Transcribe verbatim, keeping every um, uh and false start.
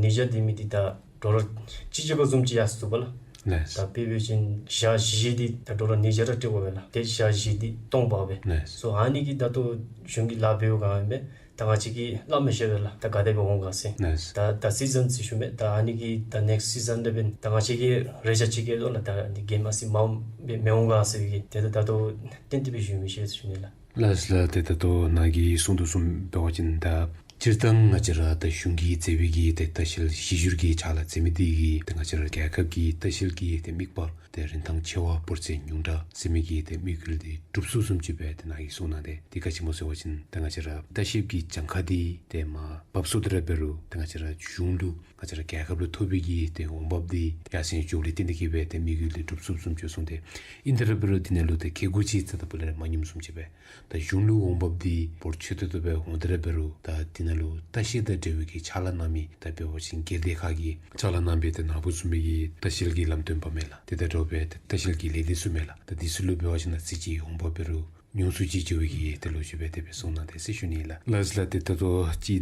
ཉིས་བརྒྱ་འདི་མི་འདི་ད་ཌོ་ལར་གཅིག་གཅིག་ཁར་བཟུམ་ཅིག་ཡར་སོང་པ་ལགས། ལགས། ད་དཔེ་འབད་བ་ཅིན་བཞག་བཞི་བཞི་འདི་ད་ཌོ་ལར་ཉིས་བརྒྱ་ར་སྤྲོད་དགོ་པས་ལགས། ཏེ་བཞག་བཞི་འདི་སྟོང་འབག་པས། ལགས། སོ་ཨ་ནི་གིས་ད་ལྟོ་གཞུང་གིས་ལཱ་འབདཝ་ག་ཨིན་མས། ད་ང་བཅས་ཀྱིས་སླབ་མི་ཤེས་པས་ལགས། ད་ག་དེ་སྦེ་འོང་ག་ཟེར། ལགས། ད་ད་སི་ཛན་ཟེར་ཞུ་མས། ད་ཨ་ནི་གི་ད་ནེགསི་སི་ཛན་དེ་འབདན་ད་ང་བཅས་ཀྱིས་རེ་ཆ་ཅིག་བསྐྱེད་དོ་ལགས། ད་ཨ་ནི་གེམ་ཨ་ཙི་མངམ་སྦེ་མི་འོང་ག་ཟེར་བའི་གི་དེ་ད་ད་ལྟོ་གཏན་གཏན་སྦེ་ཞུ་མི་ཤེས་ཟེར་ཞུ་ནི་ལགས། ལགས་ལགས། ཏེ་ད་ལྟོ་ནཱ་གིས་གསུང་དོ་བཟུམ་འབད་བ་ཅིན་ད་སྤྱིར་བཏང་ང་བཅས་ར་ད་གཞུང་གིས་མཛད་པའི་གི་ཏེ་ལྟ་བཤལ་གཞི་བསྒྱུར་གྱི་ཕྱག་ལཱ་མཛད་མི་འདི་གིས་ཏེ་ང་བཅས་ར་རྒྱལ་ཁབ་ཀྱི་ལྟ་བཤལ་གྱི་ཏེ་དམིགས་པ་ཏེ་རིན་ཐང་ཆེ་བ་འབོར་ཚད་ཉུང་དྲགས་ཟེར་མི་གི་ཏེ་དམིགས་ཡུལ་འདི་འགྲུབ་ཚུགསཔ་བཟུམ་ཅིག་སྦེ་ཏེ་ནཱ་གིས་གསུང་གནང་སྟེ། འདི་ག་ཅི་སྨོ་ཟེར་བ་ཅིན་ཏེ་ང་བཅས་ར་ལྟ་བཤལ་གྱི་གྱངས་ཁ་འདི་ཏེ་མར་འབག་སོང་དེ་ར་འབད་རུང་ཏེ་ང་བཅས་ར་གཞུང་ལུ་ང་བཅས་ར་རྒྱལ་ཁབ་ལུ་ཐོབ་པའི་གི་ཏེ་འོང་འབབ་འདི་ཡར་སེང་འགྱོཝ་ལས་བརྟེན་ཏེ་གིས་སྦེ་ཏེ་དམིགས་ཡུལ་འདི་འགྲུབ་ཚུགསཔ་བཟུམ་ཅིག་གསུངས་ཏེ། ཨིན་དེ་ར་འབད་རུང་འདི་ནང་ལུ་ཏེ་ཁེ་གུ་ཅིག་རྩ་དང་པོ་ལས་ར་མ་ཉམས་བཟུམ་ཅིག་སྦེ། ད་གཞུང་ལུ་འོང་འབབ་འདི་འབོར་ཆེ་ཏོག་ཏོ་སྦེ་འོང་དེ་ར་འབད་རུང་ད་འདི་ནང་ལུ་ལྟ་བཤལ་དང་འབྲེལ་བའི་གི་ཕྱག་ལཱ་གནང་མི་ད་འབད་བ་ཅིན་སྒེར་སྡེ་ཁག་གི་ཕྱག་ལཱ་གནང་མི་ཏེ་ནཱ་བུ་བཟུམ་མའི་གི་ལྟ་བཤལ་གྱི་ལམ་སྟོན་པ་མས་ལགས། ཏེ་ད་དྲོ་པའི་ལྟ་བཤལ་གྱི་ལས་སྡེ་ཚུ་མས་ལགས། ད་འདི་ཚུ་ལུ་འབད་བ་ཅིན་ཨ་ཙི་ཅིག་འོང་འབབ་འབད་རུང་ཉུང་སུ་ཅིག་འགྱོ་བའི་གི་ཏེ་ལོ་རྒྱུས་སྦེ་དེ་སྦེ་གསུངས་གནང་སྟེ་ཟེར་ཞུ་ནི་ལགས། ལགས་ལགས། ཏེ་ད་ལྟོ་ཅིག